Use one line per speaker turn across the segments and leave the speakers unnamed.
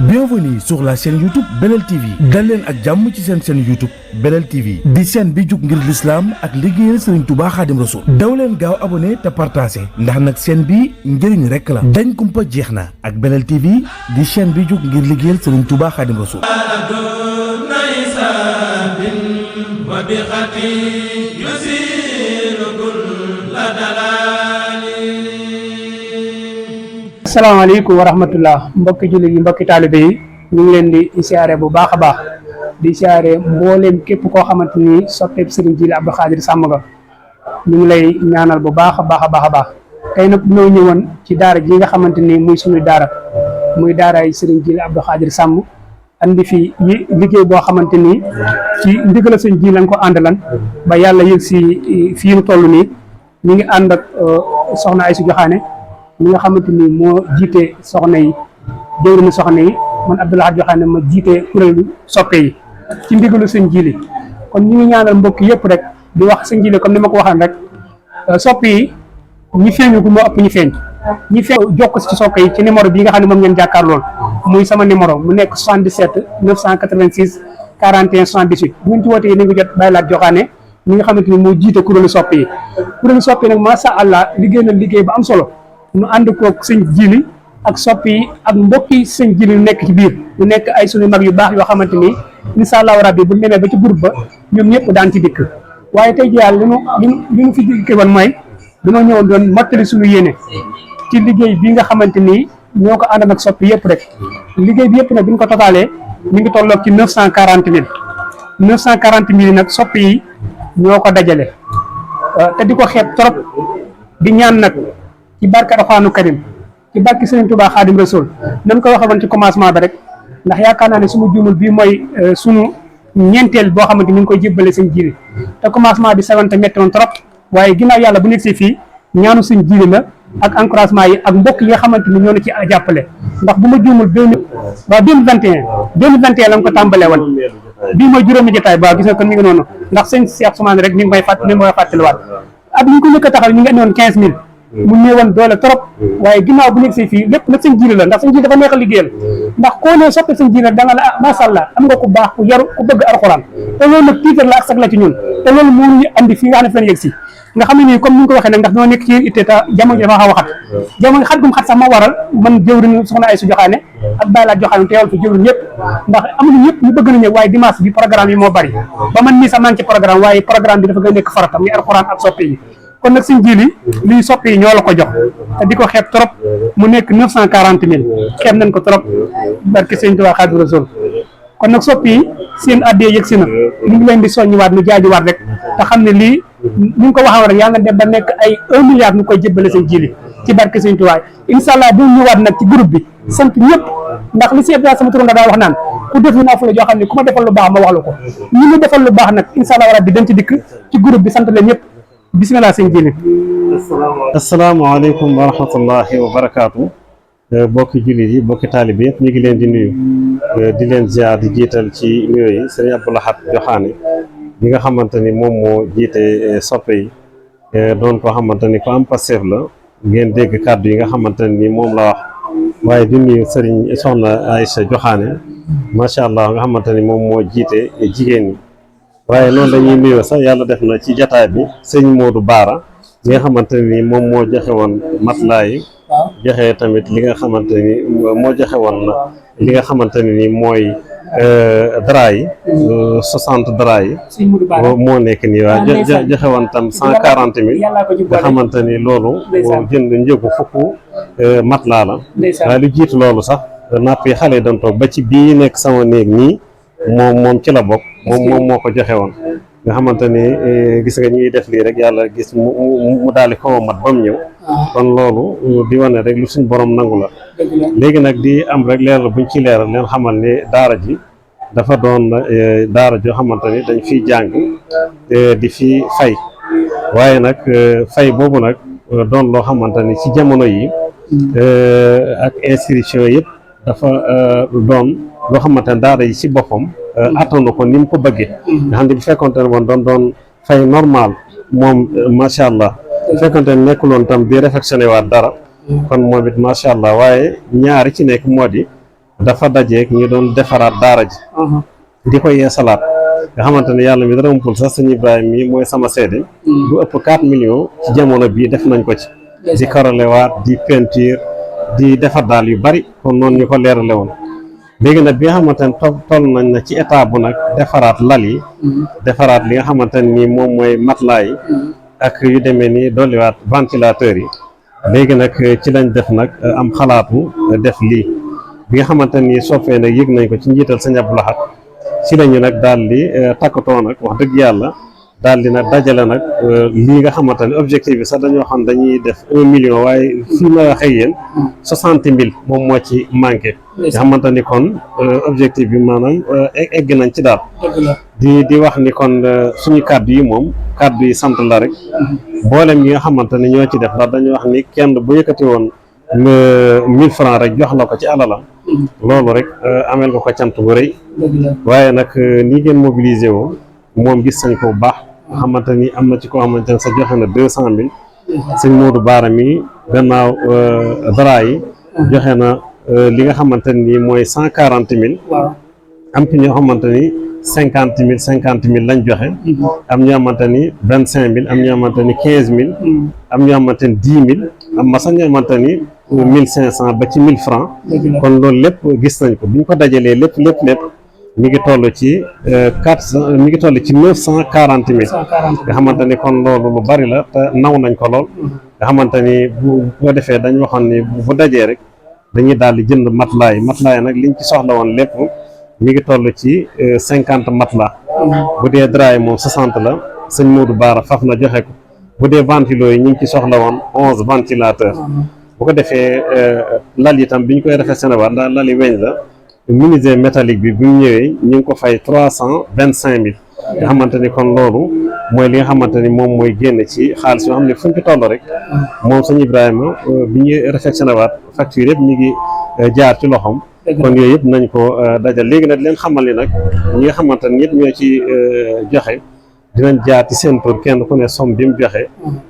Bienvenue sur la chaîne YouTube Belel TV dal leen ak jàmm ci seen chaîne YouTube Belel TV di chaîne bi jug ngir l'islam ak liggéeyal Serigne Touba Khadim Rassoul daw leen gaaw abonné te partagé ndax nag chaîne bi njëriñ rek la dañ kumpa jeex na ak Belel TV di chaîne bi jug ngir liggéeyal Serigne Touba Khadim Rassoul.
asalaamaaleykum wa rahmatullah mbokki jullit yi mbokki taalibe yi ñu ngi leen di siyaare bu baax a baax di siyaare mbooleem képp koo xamante ni soppeeb Serigne Djily Abdou Khadir Samb nga ñu ngi lay ñaanal bu baax a baax tey nag ñoo ñëwoon ci daara ji nga xamante ni muy suñu daara muy daaraay Serigne Djily Abdou Khadir Samb andi fi liggéey boo xamante ni ci ndigal Serigne Djily lañ ko àndalan ba yàlla yëg si fii nu toll nii ñu ngi ànd ak soxna Aïssa Joxaane mi nga xamante ni moo jiite soxna yi jëwriñu soxna yi man Abdou Lahad Joxaane ma jiite kuréelu soppe yi ci ndigalu Serigne Djily kon ñu ngi ñaanal mbokk yëpp rek di wax Serigne Djily comme ni ma ko waxaan rek soppe yi ñi feeñu gu moo ëpp ñi feeñ jokk ci soppe yi ci numéro bi nga xam ne moom ngeen jàkkaar lool muy sama numéro mu nekk 77 986 41 78 bu ngeen ci wootee ni nga jot Baye Lahad Joxaane ñi nga xamante ni moo jiite kuréelu soppe yi nag masha Allah liggéey na liggéey ba am solo ñu ànd koog Serigne Djily ak soppi yi ak mbokki Serigne Djily nekk ci biir ñu nekk ay suñu mag yu baax yoo xamante ni incha allahu rabbi bu ñu demee ba ci groupe ba ñoom ñëpp daan ci dikk waaye tey jii yàlla li ñu fi dikkee woon mooy dañoo ñëwoon doon mottali suñu yéene ci liggéey bi nga xamante ni ñoo ko ànd ak soppi yëpp rek liggéey bi yëpp nag bi ñu ko totaalee ñu ngi tolloog ci 940 000 yi nag soppi yi ñoo ko dajale te di ko xeeb trop di ñaan nag. ci barke Alxuraanu Karim ci barke Serigne Touba Khadim Rassoul nañ ko waxee woon ci commencement ba rek ndax yaakaar naa ne suma juumul bii mooy sunu ñeenteel boo xamante ni ngi koy jébbale Serigne Djily te commencement bi sawante métti woon trop waaye ginnaaw yàlla bu nekk si fii ñaanu Serigne Djily la ak encouragement yi ak mbokk yi nga xamante ni ñoo na ci jàppale ndax bu ma juumul 2021 lañ ko tàmbalee woon bii mooy juróomi jotaay ba gis nga kon mi ngi noonu ndax sëñ Cheikh Soumane rek mi ngi may fàttaliwaat ak ñu ko njëkk a taxal ñu ngi andi woon 15000 mu néewoon doole trop waaye ginnaaw bu nekk si fii lépp nag Serigne Djily la ndax Serigne Djily dafa neex a liggéeyal ndax koo ne soppe Serigne Djily da nga la masha Allah am nga ku baax ku yaru ku bëgg alxuraan te loolu nag tiitar la ak sag la ci ñun te loolu moo ñu andi fii nga xam ne fi lañ yegg si nga xam ne nii comme ni nga ko waxee nag ndax doo nekk ci itte ta jamono ji dafa xaw a xat jamono xat gum xat sax ma waral man jëwriñ soxna Aïssa Joxaane ak Baye Lahad Joxaane teewal fi jëwriñ ñëpp ndax amuñu ñëpp ñu bëgg na ñëw waaye dimanche bi programme yi moo bari ba man nii sax maa ngi ci programme waaye programme bi dafa gën a nekk farata muy alxuraan ak soppe yi kon nag Serigne Djily lii soppi yi ñoo la ko jox te di ko xeeb trop mu nekk 940 000 xeeb nañ ko trop barke Serigne Touba Khadim Rassoul kon nag soppi yi seen addee yëg si na ñu ngi leen di soññiwaat ñu jaajuwaat rek te xam ne lii ni nga ko waxee rek yàlla na dem ba nekk ay 1 milliard ñu koy jébbale Serigne Djily ci barke Serigne Touba incha allah bu ñëwaat nag ci groupe bi sant ñëpp ndax li si ëpp sama turanda daa wax naan ku def naa fu la joo xam ne ku ma defal lu baax ma wax la ko ñi ma defal lu baax nag incha allah rabbi dañ ci dikk ci groupe bi sant leen ñëpp bismillah Serigne Djily.
asalaamaaleykum wa rahmatullahi wa barakaatu bokki jullit yi bokki taalibe yëpp ñu ngi leen di nuyu di leen ziar di jiital ci nuyu yi Serigne Abdou Lahad Joxaane bi nga xamante ni moom moo jiite soppe yi doon ko xamante ni ko am passeef la ngeen dégg kàddu yi nga xamante ni moom la wax waaye di nuyu Serigne soxna Aïssa Joxaane macha allah nga xamante ni moom moo jiite jigéen ñi. waaye noonu dañuy nuyoo sax yàlla def na ci jataay bi sëñ Modou Baara li nga xamante ni moom moo joxe woon matelas yi joxe tamit li nga xamante ni moo joxe woon li nga xamante ni mooy drap yi 60 drap yi moo nekk nii waaw joxe woon tam 140 000 nga xamante ni loolu jënd njëgu fukk matelas la waaye lu jiitu loolu sax napp yi xale yi doon toog ba ci bii nekk sama néeg nii moom ci la bokk moom moo ko joxe woon nga xamante ni gis nga ñuy def lii rek yàlla gis mu daal di xaw a mat ba mu ñëw kon loolu di wane rek lu suñ borom nangu la léegi nag di am rek leeral buñ ci leeral leen xamal ni daara ji dafa doon daara joo xamante ni dañ fiy jàng di fi fay waaye nag fay boobu nag doon loo xamante ni ci jamono yi ak inscription yëpp dafa doon loo xamante ne daara yi ci boppam attanu ko ni mu ko bëggee nga xam ne bu fekkonte ne woon doon fay normal moom macha allah bu fekkonte ne nekkuloon tam di réfectionné waat dara kon moom it macha allah waaye ñaari ci nekk moo di dafa dajeeg ñu doon defaraat daara ji di ko yeesalaat nga xamante ne yàlla mi dara umpul sax sëñ Ibrahima mi mooy sama seede bu ëpp 4 millions ci jamono bii def nañ ko ci di karolewaat di peinture di defar daal yu bari kon noonu ñu ko leerale woon léegi nag bi nga xamante ne toll nañ na ci état bu nag defaraat lal yi defaraat li nga xamante ne nii moom mooy matelas yi ak yu demee ni dolliwaat ventilateur yi léegi nag ci lañ def nag am xalaatu def lii bi nga xamante ni soppee nag yëg nañ ko ci njiital sëñ Abdou Lahad ci lañu nag daal di takkatoo nag wax dëgg yàlla daal di nag dajale nag lii nga xamante ne objectif bi sax dañoo xam dañuy def 1 million waaye fii ma waxee yéen 60 000 moom moo ci manqué nga xamante ni kon objectif bi maanaam egg nañ ci daal di wax ni kon suñu kàddu yi moom kàddu yi sant la rek mboolem yi nga xamante ne ñoo ci def ndax dañu wax ni kenn bu yëkkati woon 1000 francs rek jox la ko ci alalam loolu rek amel nga ko cant bu rëy waaye nag ni ngeen mobilisé woo moom gis nañ ko bu baax nga xamante ni am na ci koo xamante ne sa joxe na 200 000 sëñ Modou Baara mi gannaaw dara yi joxe na li nga xamante ni mooy 140 000 am ci ñoo xamante ni 50 000 lañ joxe am ñoo xamante ni 25 000 am ñoo xamante ni 15 000 am ñoo xamante ni 10 000 am ma sax ñoo xamante ni 1500 ba ci 1000 francs kon loolu lépp gis nañ ko bu ñu ko dajalee lépp mi ngi toll ci 400 mi ngi toll ci 940 000 nga xamante ni kon loolu lu bari la te naw nañ ko lool nga xamante ni bu ko defee dañ waxoon ni bu dajee rek dañuy daal di jënd matelas yi nag liñ ci soxla woon lépp mi ngi toll ci 50 matelas bu dee drap yi moom 60 la sëñ Modou Baara faf na joxe ko bu dee ventilo yi ñu ngi ci soxla woon 11 ventilateur bu ko defee lal itam bi ñu koy refee Sénégal ndax lal yi weñ la menuisier métallique bi bu ñu ñëwee ñu ngi ko fay 325 000 nga xamante ni kon loolu mooy li nga xamante ni moom mooy génn ci xaalis yoo xam ne fu ñu ci toll rek moom sëñ Ibrahima bi ñuy réfectionné waat facture yëpp mi ngi jaar ci loxoom kon yooyu yëpp nañ ko dajal léegi nag leen xamal ni nag ñi nga xamante ni ñëpp ñoo ci joxe dinañ jaar ci seen tur kenn ku ne somme bi mu joxe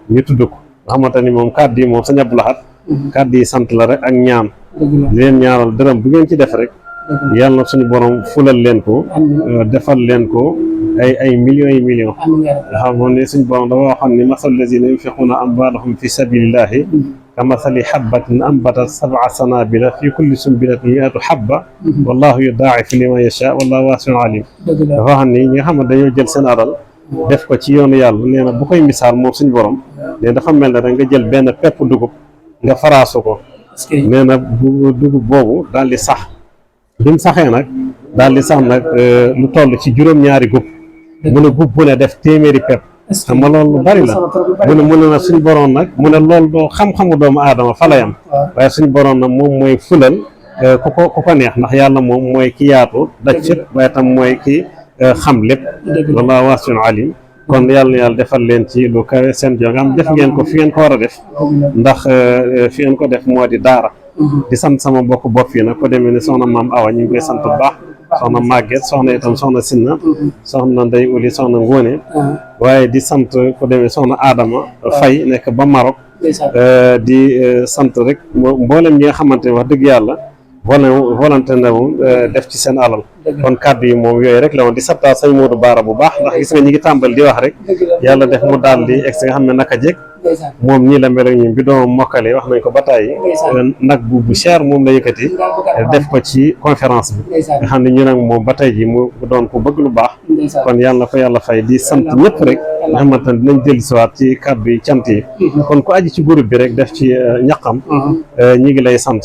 ñu tudd ko nga xamante ni moom kàddu yi moom sëñ Abdou Lahad kàddu yi sant la rek ak ñaan di leen ñaanal dërëm bu ngeen ci def rek yàlla na suñu borom fulal leen ko defal leen ko ay millions yi millions nga xam ne suñu borom dafa waxoon ni masal lazina yunfiquna amwalahum fi sabilillahi ka masali habbatin ambatat 7 sanabila fi kulli sunbilatin 100 habba wallahu yudaa'ifu liman yasha wallahu wasi'un alim dafa wax ni ñi nga xam ne dañoo jël seen alal def ko ci yoonu yàlla nee na bu koy misaal moom suñu borom nee dafa mel ne rek nga jël benn pepp dugub nga faraasu ko nee na bu dugub boobu daal di sax bi mu saxee nag daal di sax nag lu toll ci juróom-ñaari gub mu ne gub bu ne def téeméeri pepp xam nga loolu lu bari la mu ne nag suñu borom nag mu ne loolu doo xam-xamu doomu aadama fa la yam waaye suñu borom nag moom mooy fulal ku ko neex ndax yàlla moom mooy ki yaatu daj fépp waaye tam mooy ki xam lépp wallahu wasi'un alim kon yàlla defal leen ci lu kawe seen jo nga am def ngeen ko fi ngeen ko war a def ndax fi ngeen ko def moo di daara di sant sama mbokk bopp yi nag ko demee ni soxna maam Awa ñu ngi koy sant bu baax soxna Maguette soxna itam soxna Sinna soxna Ndey Uli soxna Ngóone waaye di sant ko demee soxna Adama Faye nekk ba Maroc di sant rek mboolem ñi nga xamante ne wax dëgg yàlla volonté na moom def ci seen alal kon kàddu yi moom yooyu rek la woon di sabtaal sëñ Modou Baara bu baax ndax gis nga ñi ngi tàmbali di wax rek yàlla def mu daal di egg nga xam ne naka jekk moom ñii la mel ak ñun bi doomam mokkale wax nañ ko ba tàyyi nag bu cher moom la yëkkati def ko ci conférence bi nga xam ne ñu nag moom ba tey ji mu doon ko bëgg lu baax kon yàlla ko yàlla fay di sant ñëpp rek nga xamante ne dinañ dellusiwaat ci kàddu yi cant yi kon ku aji ci groupe bi rek def ci ñaqam ñi ngi lay sant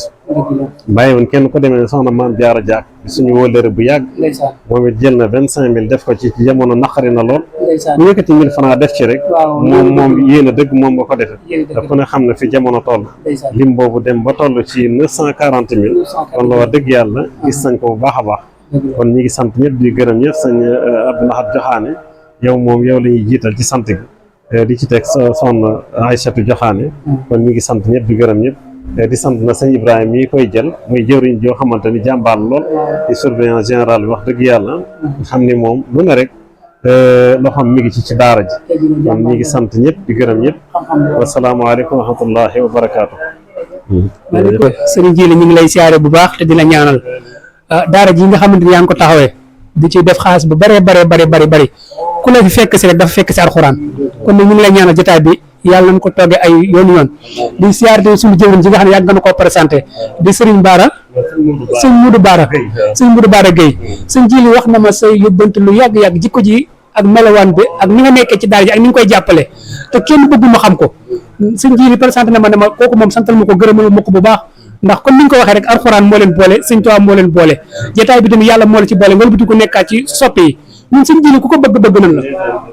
bàyyi woon kenn ko demee ne soxna maam Jaara Jaak suñu wóllëre bu yàgg moom it jël na 25 000 def ko ci jamono naqari na lool ku yëkkati 1000 francs def ci rek moom yéen a dëgg moom nga ko defee da ku ne xam ne fi jamono toll lim boobu dem ba toll ci 940 000 kon la wax dëgg yàlla gis nañ ko bu baax a baax kon ñi ngi sant ñëpp di gërëm ñëpp sëñ Abdou Lahad Joxaane yow moom yow la ñuy jiital ci sant gi di ci teg soxna Aïssatou Joxaane kon ñi ngi sant ñëpp di gërëm ñëpp di sant na sëñ Ibrahima mii koy jël muy jëwriñ joo xamante ni jàmbaar lool di surveillant général bi wax dëgg yàlla xam ni moom lu ne rek loo xam mi ngi ci daara ji kon ñi ngi sant ñëpp di gërëm ñëpp wasalaamaaleykum wa rahmatullahi wa barakaatu.
sëriñ Jili ñu ngi lay siyaare bu baax te di la ñaanal daara ji nga xamante ni yaa ngi ko taxawee di ci def xaalis bu bëree bëri ku la fi fekk si rek dafa fekk si alxuraan kon nag ñu ngi lay ñaanal jotaay bi yàlla nañ ko toogee ay yoon di siyaar te suñu jëwriñ ji nga xam ne yàgg nga ko présenté di Serigne Bara sëñ Modou Bara Gueye sëñ Jili wax na ma say yóbbante lu yàgg jikko ji ak melawaan bi ak ni nga nekkee ci daara ji ak ni nga koy jàppale te kenn bëggu ma xam ko sëñ Jili présenté na ma ne ma kooku moom santal ma ko gërëmal ma ko bu baax ndax comme ni nga ko waxee rek alxuraan moo leen boole sëñ Tuubaa moo leen boole jotaay bi tamit yàlla moo la ci boole nga bëgg ko nekkaat ci soppe yi ñun sëñ Jili ku ko bëgg nañ la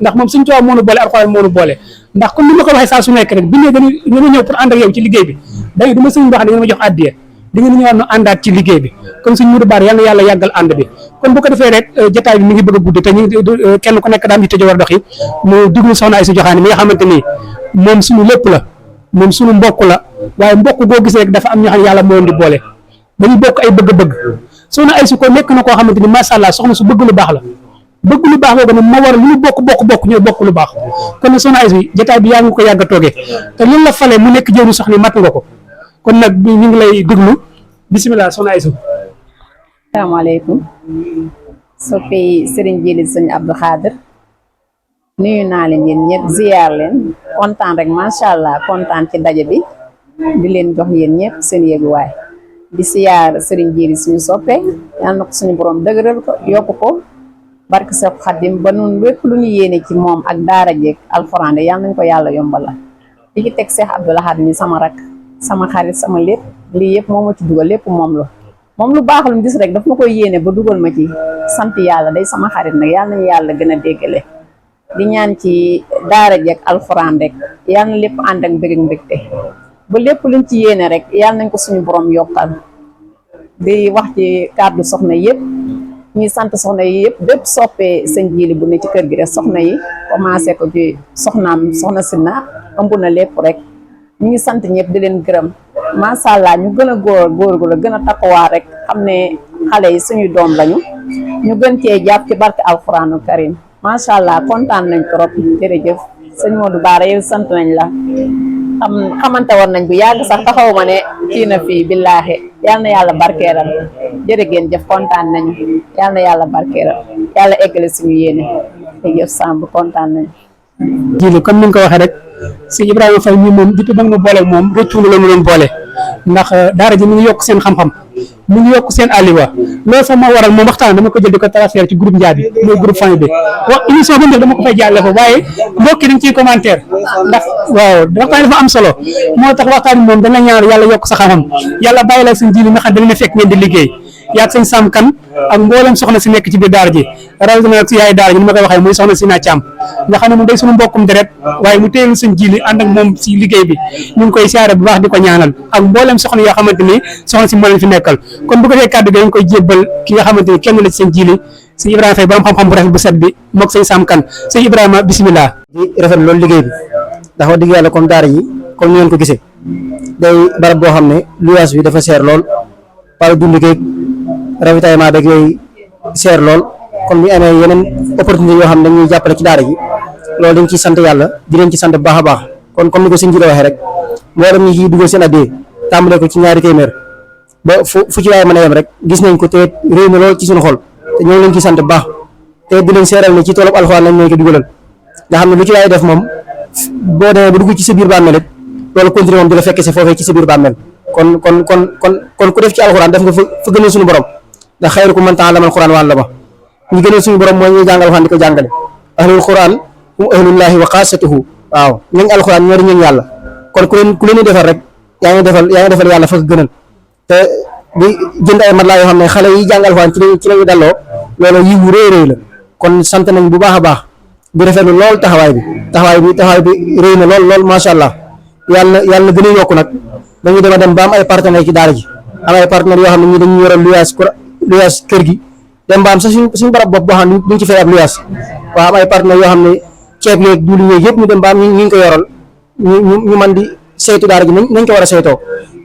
ndax moom sëñ Tuubaa moo nu boole alxuraan moo nu boole ndax comme ni ma ko waxee saa su nekk rek bi ne dañu ñëw pour ànd ak yow ci liggéey bi dañu dama sëñ boo xam ne ma jox addiya di ngeen ñëwaat nu àndaat ci liggéey bi comme sëñ Modou Bara yàlla yàggal ànd bi kon bu ko defee rek jotaay bi mi ngi bëgg a gudd te ñu kenn ku nekk daam yi tëjoo war a dox yi mu déglu soxna Aïssa Joxaane mi nga xamante ni moom suñu lépp la moom suñu mbokk la waaye mbokk goo gisee rek dafa am ñoo xam ne yàlla moo leen di boole dañu bokk ay bëgg-bëgg soxna Aïssa ko nekk na koo xamante ni macha allah soxna su bëgg lu baax la bëgg lu baax boobu nag moo waral lu ñu bokk ñooy bokk lu baax kon nag soxna Aïssa jotaay bi yaa ngi ko yàgg a toogee te loolu la falee mu nekk jëwriñ soxna mat nga ko kon nag ñu ngi lay déglu bisimilah soxna Aïssa.
asalaamaaleykum soppi Serigne Jili sëñ Abdou Khadir nuyu naa leen yéen ñëpp ziyaar leen kontaan rek macha allah kontaan ci daje bi di leen jox yéen ñëpp seen yéeguwaay di siyaar Serigne Jili suñu soppe yal na ko suñu borom dëgëral ko yokk ko barke Seex Xadim ba nun lépp lu ñu yéene ci moom ak daara jeeg alxuraan yal nañ ko yàlla yombala di ci teg Seex Abdou Lahad mi sama rak sama xarit sama lépp lii yëpp moom ma ci dugal lépp moom la moom lu baax lu mu gis rek daf ma koy yéene ba dugal ma ci sant yàlla day sama xarit nag yal nañu yàlla gën a déggale di ñaan ci daara jeeg alxuraan rek yal na lépp ànd ak mbégte ba lépp luñ ci yéene rek yal nañ ko suñu borom yokkal di wax ci kàddu soxna yëpp ñuy sant soxna yi yëpp bépp soppee sëñ Jili bu ne ci kër gi rek soxna yi commencé ko ci soxnaam soxna Sina ëmb na lépp rek ñu ngi sant ñëpp di leen gërëm macha allah ñu gën a góorgóorlu gën a takkuwaat rek xam ne xale yi suñuy doom lañu ñu gën cee jàpp ci barke alxuraanu karim macha allah kontaan nañ trop jërëjëf sëñ Modou Bara yow sant nañ la xamante woon nañ bu yàgg sax taxaw ma ne kii na fii billaahi yal na yàlla barkeeral jërë ngeen jëf kontaan nañu yal na yàlla barkeeral yàlla eggale suñu yéene jërëjëf Samb kontaan nañu.
Jili comme ni nga ko waxee rek si Ibrahima Faye mi moom depuis ba nga ma booleeg moom rëccu la mu doon boole ndax daara ji mi ngi yokk seen xam-xam mi ngi yokk seen àlliwa loolu sax moo waral moom waxtaan dama ko jël di ko transfert ci groupe Ndiaye bi mooy groupe famille bi wax émission bi dama ko fay jàlle fa waaye mbokk yi dañ ciy commentaire ndax waaw waxtaan dafa am solo moo tax waxtaan bi moom dana ñaan yàlla yokk sa xam-xam yàlla bàyyi la seen Jili nga xam dana fekk ngeen di liggéey yaag sëñ Sam Kan ak mboolem soxna si nekk ci biir daara ji rawatina nag si yaay daara ji ni ma koy waxee muy soxna si naa Caam nga xam ne moom day suñu mbokkum deret waaye mu téyelu sëñ Jili ànd ak moom si liggéey bi ñu ngi koy siyaare bu baax di ko ñaanal ak mboolem soxna yoo xamante ni soxna si moo leen fi nekkal kon bu ko fee kàddu gi dañ koy jébbal ki nga xamante ni kenn la ci sëñ Jili sëñ Ibrahima Faye borom xam-xam bu rafet bu set bi mook sëñ Sam Kan sëñ Ibrahima bisimilah.
di rafet loolu liggéey bi ndax wax dëgg yàlla comme daara ji comme ni ngeen ko gisee day barab boo xam ne luwaas bi dafa seer lool wala dund geeg ravitaillement beeg yooyu seer lool kon bu ñu amee yeneen opportunité yoo xam ne dañuy jàppale ci daara ji loolu dañ ciy sant yàlla di leen ci sant bu baax a baax kon comme ni ko sëñ Jili waxee rek mboolem ñi ciy dugal seen addee tàmbale ko ci ñaari téeméer ba fu ci waaye mën a yem rek gis nañ ko te réew na lool ci suñu xol te ñoo ngi leen ci sant bu baax te di leen seeral ne ci toolub alxuraan lañ leen ko dugalal nga xam ne lu ci waaye def moom boo demee ba dugg ci sa biir bàmmeel it loolu continué moom di la fekk si foofee ci sa biir bàmmeel kon ku def ci alxuraan def nga fa gënal suñu borom ndax xayrukum man ta'allama alxuraan wa 'allama ñu gënal suñu borom mooy ñuy jàngal alxuraan di ko jàngale ahlul xuraan hum ahlullahi wa xaasatuhu waaw ñooñu alxuraan ñoo di ñooñu yàlla kon ku leen di defal rek yaa ngi defal yàlla fa ko gënal te di jënd ay matelas yoo xam ne xale yi jàng alxuraan ci lañu dalloo loolu yiwu rëy la kon sant nañ bu baax a baax di rafetlu lool taxawaay bi rëy na lool macha allah yàlla gën a yokku nag dañuy dem ba am ay partenaires ci daara ji am ay partenaires yoo xam ne ñi dañuy yoral luyaas kër gi dem ba am sax suñu barab bopp boo xam ne duñ ci fay ab luyaas waaw am ay partenaires yoo xam ne ceeb yeeg diwlin yeeg yëpp ñu dem ba am ñu ngi ko yoral ñu mën di saytu daara ji nañ ko war a saytoo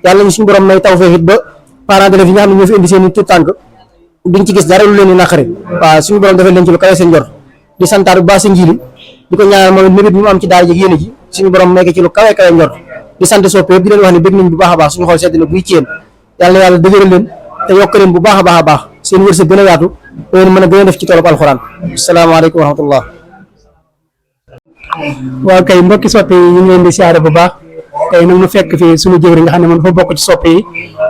yàlla ñu suñu borom may tawfeex it ba parents d'élèves yi nga xam ne ñoo fi indi seen i tout tànk duñ ci gis dara lu leen di naqari waaw suñu borom defal leen ci lu kawe seen njort di santaar bu baax seen Jili di ko ñaanal moom mébét bi mu am ci daara ji ak yéene ji suñu borom may ko ci lu kawe njort di sant soppe yëpp di leen wax ne bëgg nañ bu baax a baax suñu xool sedd na buy ci yéen yàlla dëgëral leen te yokk leen bu baax a baax seen wërsëg gën a yaatu ngeen mën a gën a def ci toolub alxuraan. salaamaaleykum wa rahmatullah.
waaw kay mbokki soppe yi ñu ngi leen di siyaare bu baax tey nag mu fekk fii suñu jëwri nga xam ne moom dafa bokk ci soppe yi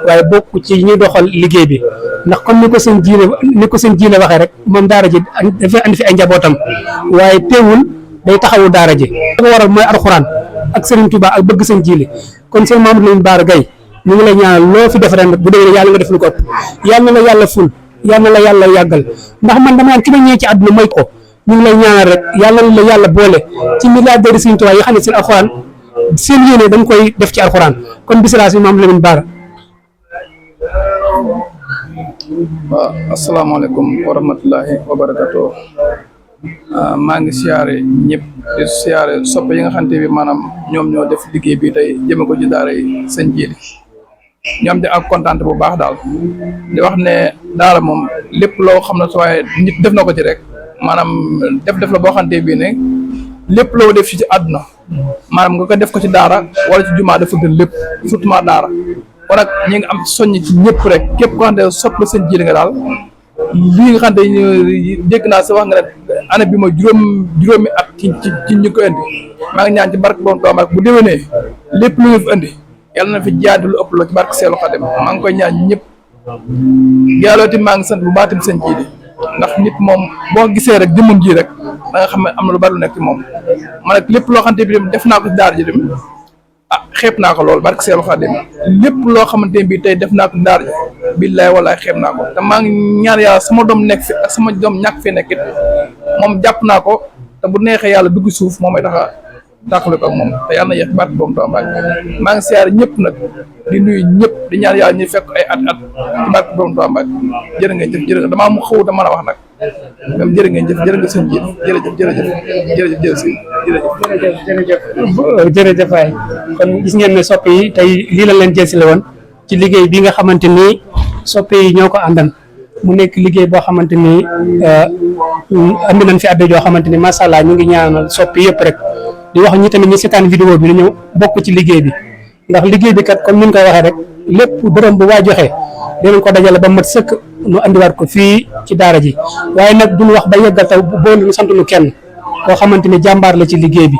waaye bokk ci ñuy doxal liggéey bi ndax comme ni ko seen jiile waxee rek moom daara ji dafa andi fi ay njabootam waaye teewul day taxawu daara ji da ko waral mooy alxuraan ak Serigne Touba ak bëgg seen jiile kon seen Mamadou Lamine Bara Gaye ñu ngi lay ñaanal loo fi def ren bu déwénee yàlla nga def lu ko ëpp yàlla na la yàlla ful yàlla na la yàlla yàggal ndax man dama naan ki ma ñëwee ci àdduna mooy ko ñu ngi lay ñaanal rek yàlla na la yàlla boole ci milliardaires Serigne Touba yi xam ne seen alxuraan seen yéene dañ koy def ci alxuraan kon bisimilah si Mamadou Lamine Bara.
waaw asalaamaaleykum wa rahmatullahi wa barakatuh. maa ngi siyaare ñëpp di siyaare soppe yi nga xamante bi maanaam ñoom ñoo def liggéey bi tey jëme ko ci daara yi sëñ Jili ñoom di ak kontaan bu baax daal di wax ne daara moom lépp loo xam ne su waaye nit def na ko ci rek maanaam def la boo xamante bii ne lépp loo def ci àdduna maanaam nga ko def ko ci daara wala ci jumaa dafa gën lépp surtout ma daara kon nag ñi nga am soññ ci ñëpp rek képp koo xam ne sopp la sëñ Jili nga daal lii nga xam ne dégg naa sa wax nga ne année bi mooy juróomi at ci ñu ko indi maa ngi ñaan ci barke borom Tuubaa bu déwénee lépp lu ñu fi indi yàlla na fi jaadi lu ëpp la ci barke Seelu Xadim maa ngi koy ñaan ñëpp yàlla ti maa ngi sant bu baax tamit sëñ Jili ndax nit moom boo gisee rek jëmmam ji rek da nga xam ne am na lu bari lu nekk ci moom man nag lépp loo xamante bi def naa ko ci daara ji dem xeeb naa ko lool barke Seelu Xadim lépp loo xamante ne bii tey def naa ko ci daara ji billaay wallaay xeeb naa ko te maa ngi ñaan yàlla sama doom nekk fi ak sama doom ñàkk fi nekkit moom jàpp naa ko te bu neexee yàlla dugg suuf moom may tax a tàqale ko ak moom te yàlla na yeex barke boobu Tuubaa maa ngi siyaare ñëpp nag di nuyu ñëpp di ñaan yàlla ñu fekk ay at ci barke boobu Tuubaa jërë ngeen jëf jërë damaa mu xaw a mën a wax nag même jërë ngeen jëf jërë nga sëñ ji
jërëjëf waay kon gis ngeen ne soppe yi tey lii la leen jëlsi la woon ci liggéey bi nga xamante ni soppe yi ñoo ko àndan mu nekk liggéey boo xamante ni andi nañ fi adde joo xamante ni macha allah ñu ngi ñaanal soppe yëpp rek di wax ñi tamit ñi seetaan vidéo bi dañu bokk ci liggéey bi ndax liggéey bi kat comme ni ñu koy waxee rek lépp dërëm bu waa joxe dinañ ko dajale ba mat sëkk nu andiwaat ko fii ci daara ji waaye nag duñ wax ba yeggal taw boo ñu sant nu kenn koo xamante ni jàmbaar la ci liggéey bi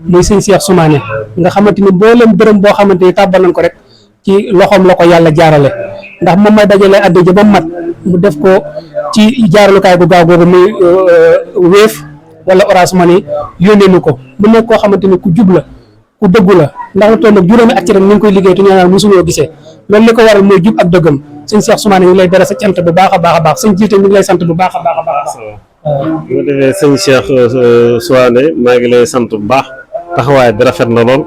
muy sëñ Cheikh Soumané nga xamante ni mboolem dërëm boo xamante ni tàbbal nañ ko rek ci loxoom la ko yàlla jaarale ndax moom may dajale adde ji ba mat mu def ko ci jaaralukaay bu gaaw googu muy Wave wala Orange Money yónnee nu ko mu nekk koo xamante ni ku jub la ku dëggu la ndax lu toll nag juróomi at ci ren ñu ngi koy liggéey te ñaanal mosuloo gisee loolu li ko waral mooy jub ak dëggam sëñ Cheikh Soumané ñu ngi lay dara sa cant bu baax a baax a baax sëñ jiite ñu ngi lay sant bu baax a baax a baax.
bu defee sëñ Cheikh Soumané maa ngi lay sant bu baax taxawaay bi rafet na lool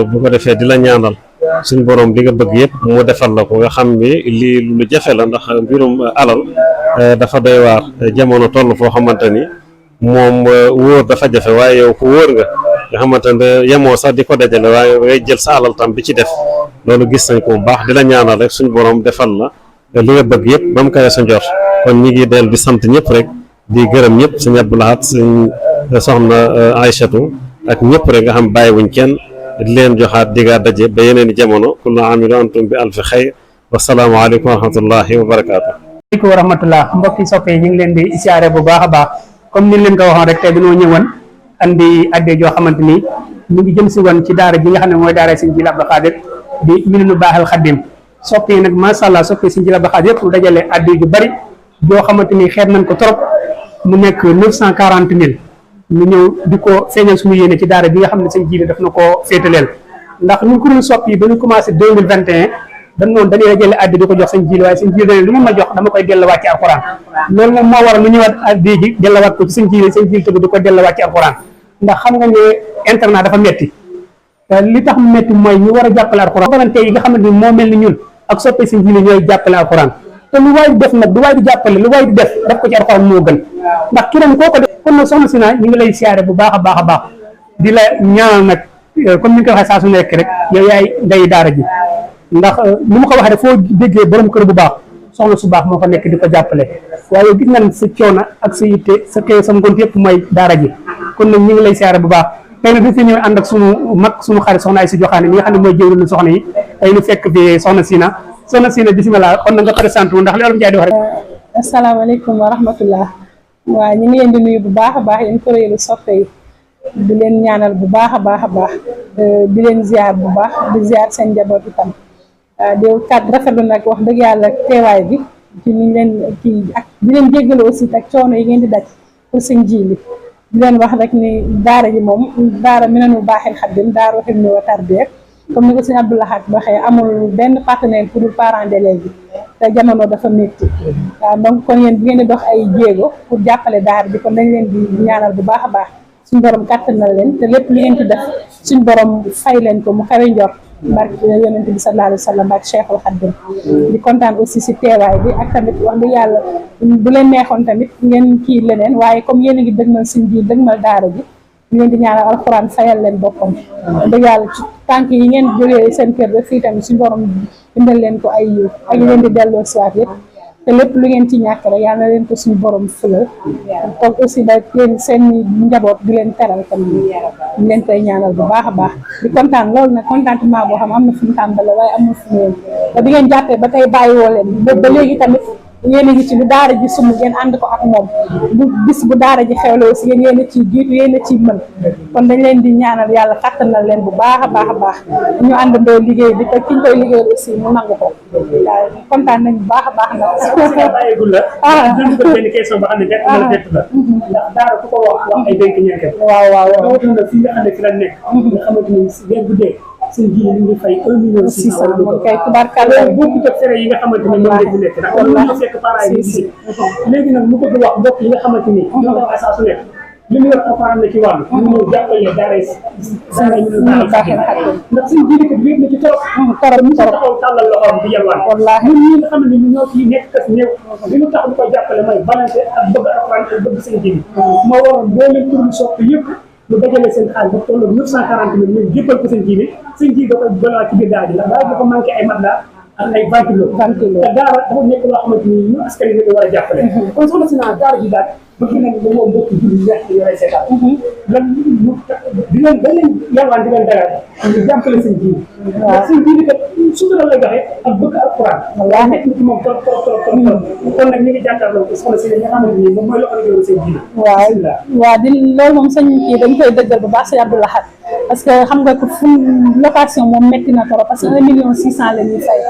bu ko defee di la ñaanal suñ borom li nga bëgg yëpp mu defal la ko nga xam ni lii lu jafe la ndax mbirum alal dafa doy waar jamono toll foo xamante ni moom wóor dafa jafe waaye yow ku wóor nga xamante ne yemoo sax di ko dajale waaye ngay jël sa alal tam bi ci def loolu gis nañ ko bu baax di la ñaanal rek suñ borom defal la li nga bëgg yëpp ba mu kawe sa njort kon ñi ngi del di sant ñëpp rek di gërëm ñëpp sëñ Abdou Lahad sëñ soxna Aïchatou ak ñëpp rek nga xam bàyyiwuñ kenn di leen joxaat diggaa daje ba yeneen i jamono kullu aamin wa antum bi alfi xayr wasalaamu aleykum wa rahmatullahi wa barakaatu.
aleykum wa rahmatullah mbokki soppe yi ñu ngi leen di siyaare bu baax a baax comme ni leen ko waxoon rek tey dañoo ñëwoon andi adde joo xamante ni ñu ngi jëm si woon ci daara ji nga xam ne mooy daara Sëñ Jili Abdou Khadir di Minanu Baaxal Xaddim soppe yi nag macha allah soppe Sëñ Jili Abdou Khadir yëpp dajale adde ju bari joo xamante ni xeeb nañ ko trop mu nekk 940 000 ñu ñëw di ko feeñal suñu yéene ci daara bi nga xam ne Sëñ Jili daf na koo féetaleel ndax ñu ko doon sopp yi ba ñu commencé 2021 dañ noonu dañuy dajale addi di ko jox Sëñ Jili waaye Sëñ Jili dañ lu ma jox dama koy delluwaat ci alxuraan loolu moom moo waral lu ñëwaat addi ji delluwaat ko ci Sëñ Jili tamit di ko delluwaat ci alxuraan ndax xam nga ne internat dafa metti li tax mu metti mooy ñu war a jàppale alxuraan volonté yi nga xamante ni moo mel ni ñun ak soppe Sëñ Jili ñooy jàppale alxuraan te lu waay di def nag lu waay di jàppale lu waay di def ko ci alxuraan moo gën ndax ki ren koo ko def kon nag soxna si naa ñu ngi lay siyaare bu baax a baax a baax di la ñaanal nag comme ni nga ko waxee saa su nekk rek yow yaay ndey daara ji ndax ni ma ko waxee rek foo déggee borom kër bu baax soxna su baax moo fa nekk di ko jàppale waaye gis nañ sa coono ak sa yitte sa kay sa ngont yëpp mooy daara ji kon nag ñu ngi lay siyaare bu baax tey nag dañ fi ñëw ànd ak sunu mag sunu xarit soxna ay si joxaane mi nga xam ne mooy jëwriñu soxna yi tey ñu fekk fi soxna Sina bisimilah kon na nga présenté wu ndax li Olof Njaay di wax rek
asalaamaaleykum wa rahmatullah. waaw ñu ngi leen di nuyu bu baax a baax yéen kuréelu soppe yi di leen ñaanal bu baax a baax a baax di leen ziar bu baax di ziar seen njaboot itam di kat rafetlu nag wax dëgg yàlla teewaay bi ci niñ leen kii ak di leen jéggalu aussi ak coono yi ngeen di daj pour seen jiili di leen wax rek ni daara ji moom daara Minanul Baaxil Xadim daara Hilmi wa Tarbiya comme ni ko sëñ Abdou Lahad waxee amul benn partenaire pour parents d'élèves bi te jamono dafa métti waaw donc kon yéen bu ngeen di dox ay jéego pour jàppale daara bi kon dañ leen di ñaanal bu baax a baax suñ borom kàttanal leen te lépp li ngeen ci def suñ borom fay leen ko mu xawe njort barke yonent bi sallallahu alayhi wa sallam ak Cheikhul Khadim di kontaan aussi si teewaay bi ak tamit wax dëgg yàlla bu leen neexoon tamit ngeen kii leneen waaye comme yéen a ngi dëgmal suñ biir dëgmal daara ji ñu leen di ñaanal alxuraan fayal leen boppam dëgg yàlla ci tànk yi ngeen jógee seen kër ba fii tamit suñu borom bindal leen ko ay yiw ak leen di delloo siwaat yëpp te lépp lu ngeen ci ñàkk rek yàlla na leen ko suñu borom fulal toog aussi da yéen seen njaboot di leen teral tamit ñu leen koy ñaanal bu baax a baax di kontaan loolu nag contentement boo xam am na fu mu tàmbale waaye am na fu mu yem te bi ngeen jàppee ba tey bàyyiwoo leen ba léegi tamit yéen a ngi ci lu daara ji sumb ngeen ànd ko ak moom bu bis bu daara ji xewle aussi yéen a ciy jiitu yéen a ciy mën kon dañ leen di ñaanal yàlla kattanal leen bu baax a baax a baax ñu àndandoo liggéey bi te ki ñu koy liggéey aussi mu nangu ko waaw kontaan nañ bu baax a baax nag.
bàyyigul la dund ko benn question ba xam ne benn amal bett la ndax daara ku ko wax ay dénk ñenkeel
waaw waaw
rawatina fii nga xam ne fi la nekk nga xamante ni weer bu dee seen ji ñu ngi fay 1 million 600
moom kay tubaarkàlla
bokku ak fere yi nga xamante ni moom lañ fi nekk ndax wala ñu fekk parents yi gisee léegi nag mu bëgg wax mbokk yi nga xamante ni ñoo ko wax saa su nekk li mu yor alxuraan la ci wàllu ñu ñëw jàppale daara Minanul Baaxil Xadim ndax suñu jiidikat wéet na ci torop mu taxaw tàllal loxoom di yalwaan wallaahi ñun ñi nga xam ne ñu ñoo ci nekk kas néew li mu tax ñu koy jàppale mooy balance ak bëgg alxuraan ak bëgg seen jiidi moo waroon boo leen tur sopp yëpp lu dajale seen xaalis ba toll 940 000 ñu jébbal ko seen jiidi seen jiidi da koy bëlaat ci biir daara ji ndax daara dafa manqué ay matelas ak ay ventilo te daara dafa nekk loo xamante ni ñu askan wi war a jàppale kon soxna si naa daara ji daal bëgg nañ ba moom mbokk julli neex di yore seetaan lan di leen da leen yalwaan di leen dagal ñu jàppale seen jiidi ndax seen jiidi kat sutura lay joxe ak bëgg alquran wallaahi nekk na ci moom trop trop trop trop kon nag ñu ngi jàkkaarloo ko soxna si nga xamante ni moom mooy loxo liggéeyu seen jiidi
waaw di loolu moom sëñ kii dañ koy dëggal bu baax sëñ Abdou Lahad parce que xam nga ko fu location moom métti na trop parce que 1 million 600 la ñuy fay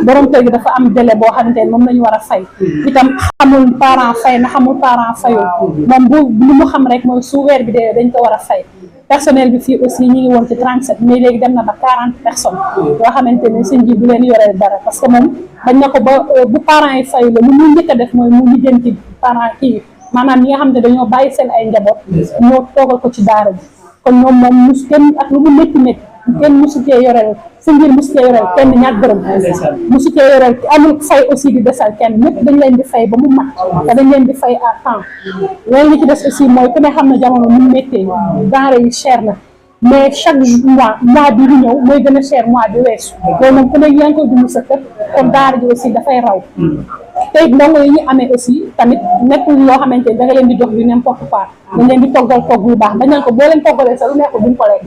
borom kër gi dafa am délai boo xamante ne moom la ñu war a fay itam xamul parent fay na xamul parent fayul moom bu lu mu xam rek mooy su weer bi dee dañ ko war a fay personnel bi fii aussi ñu ngi woon ci 37 mais léegi dem na ba 40 personnes yoo xamante ne sëñ bi du leen yoreel dara parce que moom bañ na ko ba bu parents yi fayu la lu muy njëkk a def mooy mu lijjanti parent kii maanaam ñi nga xam ne dañoo bàyyi seen ay njaboot ñoo toogal ko ci daara ji kon ñoom moom mus kenn ak lu mu métti métti kenn musu cee yoreel sa ngir musu cee yoreel kenn ñaar dërëm musu cee yoreel amul fay aussi di desal kenn ñëpp dañ leen di fay ba mu mat te dañ leen di fay à temps loolu li ci des aussi mooy ku ne xam ne jamono mu méttee denrée yi cher na mais chaque mois bi di ñëw mooy gën a cher mois bi weesu loolu moom ku ne yaa ngi koy dund sa kër kon daara ji aussi dafay raw te ndongo yi ñu amee aussi tamit nekkul loo xamante ni da nga leen di jox du n'importe quoi dañ leen di toggal togg yu baax dañ leen ko boo leen toggalee sa lu nekkul duñ ko lekk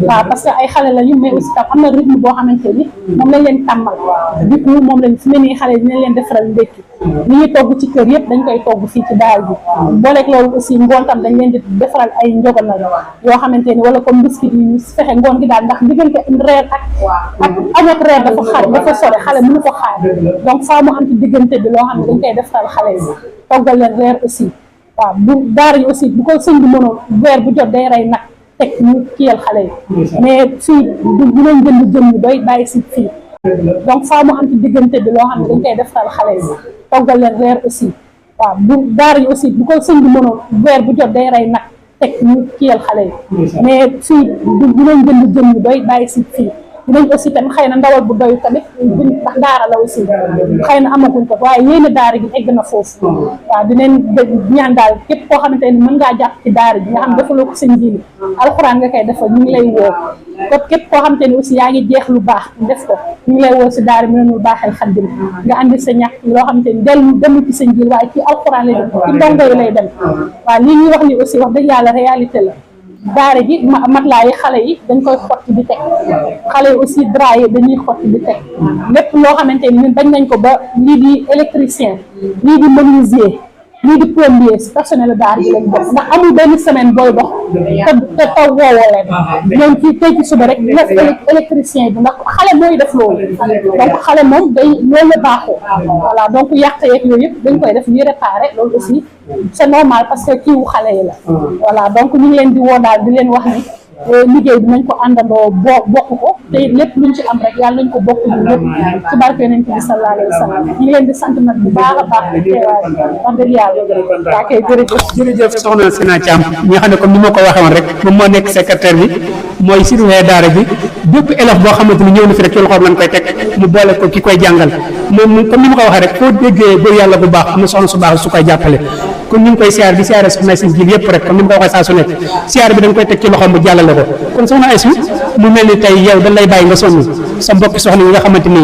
waaw parce que ay xale la ñu mais aussi tam am na rythme boo xamante ni moom lañ leen tàmmal du coup moom lañ fi ne nii xale dinañ leen defaral ndékki li ñuy togg ci kër yëpp dañ koy togg fii ci daara bi booleeg loolu aussi ngoon tam dañ leen di defaral ay njoganal yoo xamante ni wala comme biscuit yi ñu fexe ngoon gi daal ndax diggante reer ak añ ak reer dafa xaar dafa sore xale mënu ko xaar donc faa mu am ci diggante bi loo xam ne dañ koy defaral xale yi toggal leen reer aussi waaw bu daara yi aussi bu ko sëñ bi mënoon weer bu jot day rey nag teg ñu kiyal xale yi mais fii du leen jënd jëm ñu doy bàyyi si fii donc faa mu am ci diggante bi loo xam ne dañ koy defaral xale yi toggal leen reer aussi waaw bu daara yi aussi bu ko sëñ bi mënoon weer bu jot day rey nag teg ñu kiyal xale yi mais fii du leen jënd jëm ñu doy bàyyi si fii dinañ aussi tamit xëy na ndawal bu doy tamit ndax daara la aussi xëy na amaguñ ko waaye yéen daara gi egg na foofu waaw dinañ ñaan daal képp koo xamante ni mën ngaa jàpp ci daara ji nga xam defaloo ko seen jiili alxuraan nga koy defal ñu ngi lay woo képp koo xamante ni aussi yaa ngi jeex lu baax def ko ñu ngi lay woo si daara Minanul Baaxil Xadim nga andi sa ñàkk loo xamante ni demul ci seen jiil waaye ci alxuraan lay dem ci ndongo yi lay dem waaw lii ñuy wax ni aussi wax dëgg yàlla réalité la daara ji matelas yi xale yi dañ koy xotti di teg xale yi aussi drap yi dañuy xotti di teg lépp loo xamante ni ñun bañ nañ ko ba lii di électricien lii di menuisier lii di plombier personnel daara ji lañ bokk ndax amul benn semaine booy dox te taw woowoo leen ñoom ci tey ci suba rek def électricien bi ndax xale mooy def loolu donc xale moom day loolu la baaxoo voilà donc yàq yeeg yooyu yëpp dañ koy def ñuy réparé loolu aussi c'est normal parce que kiiwu xale yi la voilà donc ñu ngi leen di woo daal di leen wax ni liggéey bi nañ ko àndandoo bokk ko te lépp luñ ci am rek yàlla nañ ko bokk ñu lépp ci barke Yonent bi sallallahu alayhi wa sallam ñu ngi leen di sant nag bu baax a baax di teewaay wax dëgg yàlla waa kay
jërëjëf soxna Sina Thiam ñi nga xam ne comme ni ma ko waxee woon rek moom moo nekk secrétaire bi mooy surveillant daara bi bépp élève boo xamante ni ñëw na fi rek ci loxoom lañ koy teg mu boole ko ki koy jàngal moom comme ni ma ko waxee rek foo déggee góor yàlla bu baax am na soxna su baax su koy jàppale kon ñu ngi koy siyaar di siyaare soxna Aysu Jiil yëpp rek comme ni ma ko waxee saa su nekk siyaar bi dañ koy teg ci loxoom bu jàllale ko kon soxna Aysu mu mel ni tey yow dañ lay bàyyi nga sonn sa mbokki soxna yi nga xamante ni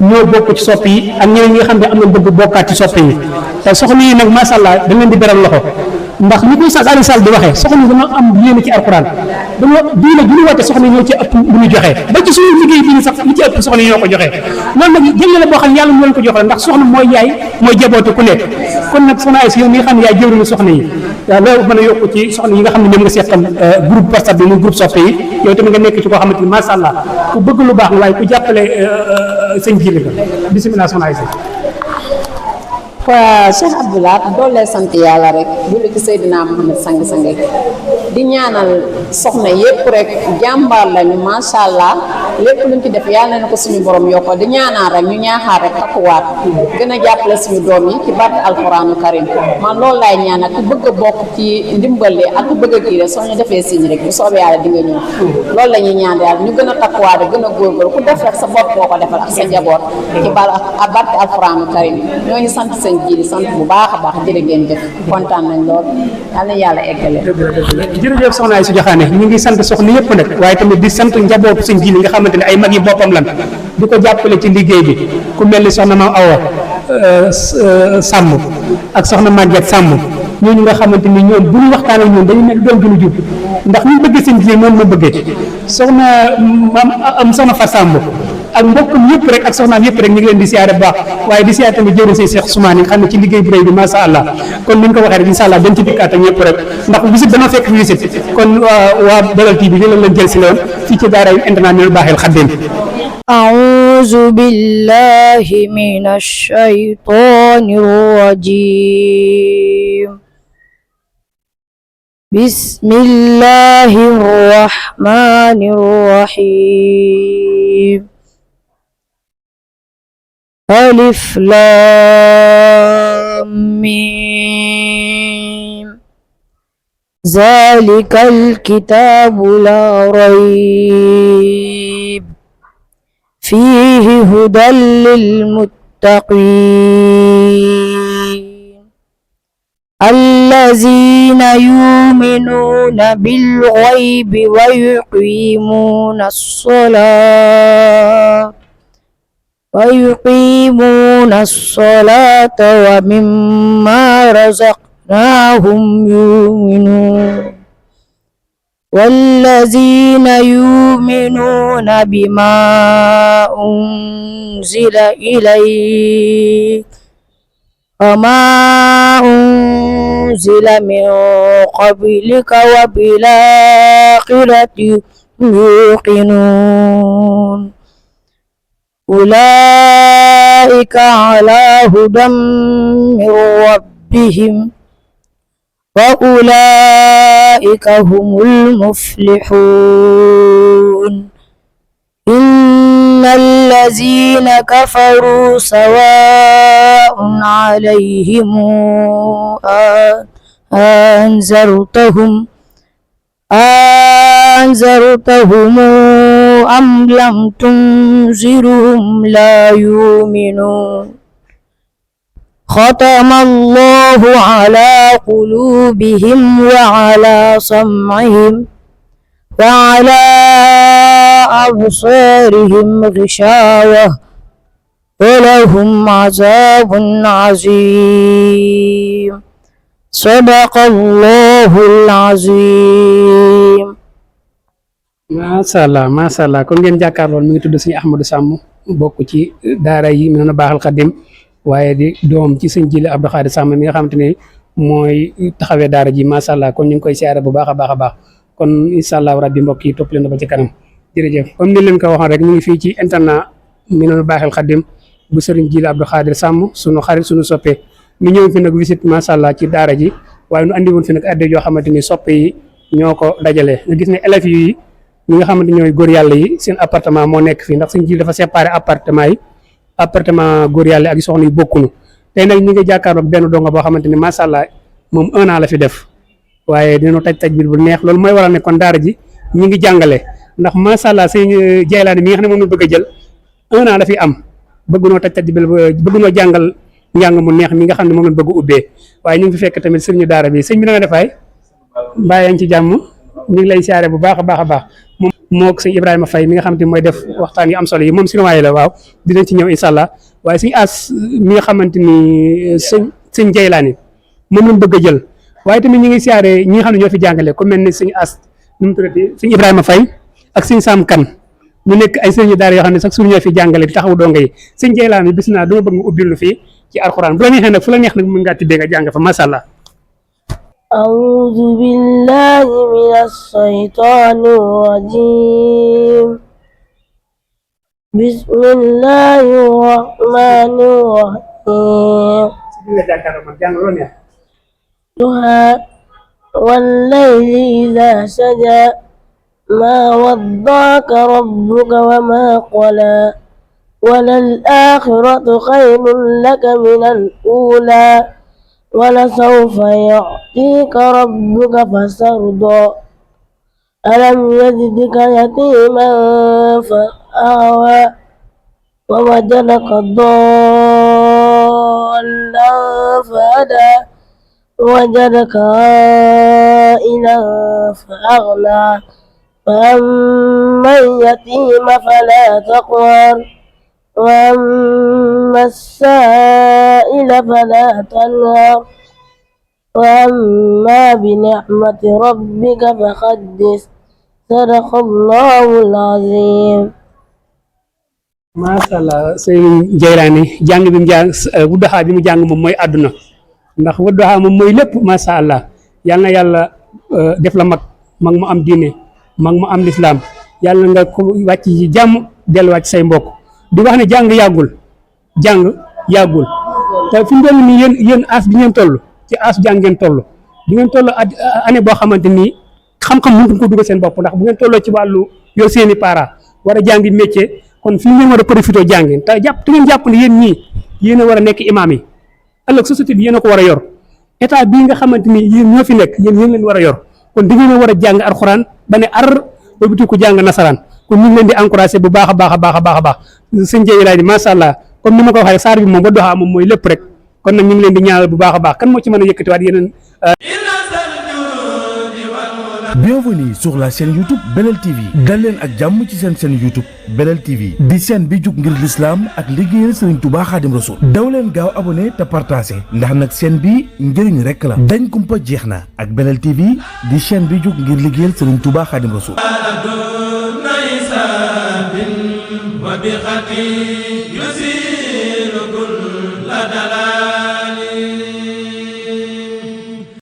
ñoo bokk ci sopp yi ak ñeneen ñi nga xam ne am nañ bëgg bokkaat ci sopp yi te soxna yi nag macha allah dañ leen di beral loxo ndax ni koy Aliou Sall di waxee soxna yi dama am yéene ci alxuraan dama diine ju ñu woote soxna yi ñoo ci ëpp lu ñu joxe ba ci suñu liggéey bi sax li ci ëpp soxna yi ñoo ko joxe loolu nag jël la boo xam ne yàlla mu leen ko jox la ndax soxna mooy yaay mooy jaboote ku nekk kon nag soxna Aysu yow mi nga xam ne yaay jëwriñu soxna yi waaw loolu mën a yokk ci soxna yi nga xam ne ñoom nga seetal groupe WhatsApp bi muy groupe soppe yi yow tamit nga nekk ci koo xamante ni macha allah ku bëgg lu baax la waaye ku jàppale sëñ Jili la bisimilah soxna Aysu
waa Cheikh Abdoulaye doole sant yàlla rek julli ci Seydina Muhammad sang-sang di ñaanal soxna yépp rek jàmbaar lañu macha allah lépp luñ ci def yàlla na ko suñu borom yokkal di ñaanal rek ñu ñaaxaar rek takkuwaat gën a jàppale suñu doom yi ci barke alquranu karim man loolu laay ñaanal ku bëgg a bokk ci ndimbal li ak ku bëgg a kii rek soo ñu defee signe rek bu soobee yàlla di nga ñëw loolu la ñuy ñaan yàlla ñu gën a takkuwaat rek gën a góorgóorlu ku def rek sa bopp boo ko defal ak sa njaboot ci barke alquranu karim ñoo ngi sant sëñ Jili sant bu baax a baax jërë ngeen jëf kontaan nañ lool yal na yàlla eggale
jërëjëf soxna Aysu Joxaane ñu ngi sant soxna yëpp nag waaye tamit di sant njabootu sëñ Jili nga xamante ne ay mag yi boppam lan di ko jàppale ci liggéey bi ku mel ni soxna Maam Awa Sàmm ak soxna Maguette Sàmm ñooñu nga xamante ni ñoom bu ñu waxtaan ak ñoom dañu mel doom ju ñu jub ndax ñu bëgg sëñ Jili moom ma bëggee soxna am soxna Fat Sàmm ak mbokkam yëpp rek ak soxnaam yëpp rek ñu ngi leen di siyaare bu baax waaye di siyaare tamit jëwriñ say Cheikh Soumane nga xam ne ci liggéey bu rëy bi masha Allah kon ni ñu ko waxee rek insha Allah dañ ci dikkaat ak ñëpp rek ndax visite dana fekk visite kon waa Belal TV bi lañ leen jël si loon fii ci daara yu internat Minanul Baaxil Xaddim
أعوذ بالله من الشيطان الرجيم بسم الله الرحمن الرحيم ألف لام ميم ذلك الكتاب لا ريب فيه هدى للمتقين الذين يؤمنون بالغيب ويقيمون الصلاة ومما رزقناهم يؤمنون والذين يؤمنون بما أنزل إليك وما أنزل من قبلك وبالآخرة يوقنون أولئك على هدى من ربهم وأولئك هم المفلحون إن الذين كفروا سواء عليهم أنذرتهم أم لم تنذرهم لا يؤمنون ختم الله على قلوبهم وعلى سمعهم وعلى أبصارهم غشاوة ولهم عذاب عظيم sadaqallahul azim.
macha allah kon ngeen jàkkaarlool mi ngi tudd sëñ Ahmadou Samb bokk ci daara yi Minanu Baaxil Xadim waaye di doom ci sëñ Jili Abdou Khadir Samb mi nga xamante ne mooy taxawee daara ji macha allah kon ñu ngi koy siyaare bu baax a baax kon incha allah rabbi mbokk yi topp leen ba ci kanam jërëjëf comme ni leen ko waxoon rek ñu ngi fii ci internat Minanu Baaxil Xadim bu sëriñ Jili Abdou Khadir Samb sunu xarit sunu soppe ñu ñëw fi nag visite macha allah ci daara ji waaye nu andi woon fi nag adde yoo xamante ni soppe yi ñoo ko dajale nga gis ne élèves yi ñi nga xamante ñooy góor yàlla yi seen appartement moo nekk fii ndax sëñ Jili dafa séparé appartement góor yàlla ak soxna yi bokkunu tey nag ñi ngi jàkkaarloog benn donga boo xamante ni macha allah moom 1 an la fi def waaye dinañu taj bi bu neex loolu mooy waral ne kon daara ji ñi ngi jàngale ndax macha allah sëñ Jeylaani mi nga xam ne moom la bëgg a jël 1 an la fi am bëggunoo taj bi bëggunoo jàngal njàng mu neex mi nga xam ne moom la bëgg ubbee waaye ñu ngi fi fekk tamit sëriñu daara bi sëñ bi na nga defaay mbaa yaa ngi ci jàmm ñu ngi lay siyaare bu baax a baax moom moo sëñ Ibrahima Faye mi nga xam ne mooy def waxtaan yu am solo yi moom sinuwaay la waaw dinañ ci ñëw incha allah waaye sëñ As mi nga xamante ni sëñ Jeylaani moom lañ bëgg a jël waaye tamit ñi ngi siyaare ñi nga xam ne ñoo fi jàngale ku mel ni sëñ As nu mu tuddati sëñ Ibrahima Faye ak sëñ Sam Kan ñu nekk ay sëriñu daara yoo xam ne sax suñu ñoo fi jàngale di taxaw donga yi sëñ Jeylaani bis naa dama bëgg nga ubbil lu fii ci alxuraan bu la neexee nag fu la neex nag mën ngaa tibbee nga jàng fa macha allah.
أعوذ بالله من الشيطان الرجيم بسم الله الرحمن الرحيم ضحى والليل إذا سجى ما ودعك ربك وما قلى وللآخرة خير لك من الأولى ولسوف يعطيك ربك فترضى ألم يجدك يتيما فآوى ووجدك ضالا فهدى ووجدك عائلا فأغنى فأما اليتيم فلا تقهر وأما السائل فلا تنهر وأما بنعمة ربك فحدث صدق الله العظيم.
macha allah sëñ Jeylaani jàng bi mu jàng Wadduha bi mu jàng moom mooy àdduna ndax Wadduha moom mooy lépp macha allah yal na yàlla def la mag mu am diine mag mu am lislaam yàlla nga ko wàcc ci jàmm delluwaat ci say mbokk di wax ne jàng yàggul te fi mu toll nii yéen as bi ngeen toll ci as jàng ngeen toll di ngeen toll année boo xamante ni xam-xam mënut ko dugal seen bopp ndax bu ngeen tolloo ci wàllu yor seeni parents war a jàngi métier kon fii ngeen war a profité jàngeen te ngeen jàpp ne yéen ñii yéen a war a nekk imaam yi ëllëg société bi yéen a ko war a yor état bii nga xamante ni yéen ñoo fi nekk yéen leen war a yor kon di ngeen a war a jàng alxuraan ba ne ar ba biti ko jàng nasaraan kon ñu ngi leen di encouragé bu baax a baax sëñ Jeylaani macha allah comme ni ma ko waxee saar bi moom Wadduha moom mooy lépp rek kon nag ñu ngi leen di ñaanal bu baax a baax kan moo ci mën a yëkkatiwaat yeneen.
Bienvenue sur la chaîne YouTube Belel TV dal leen ak jàmm ci seen chaîne YouTube Belel TV di chaîne bi jug ngir l'islam ak liggéeyal Serigne Touba Khadim Rasoul daw leen gaaw abonné te partagé ndax nag chaîne bi njëriñ rek la dañ kumpa jeex na ak Belel TV di chaîne bi jug ngir liggéeyal Serigne Touba Khadim Rasoul.
وبخطي يسير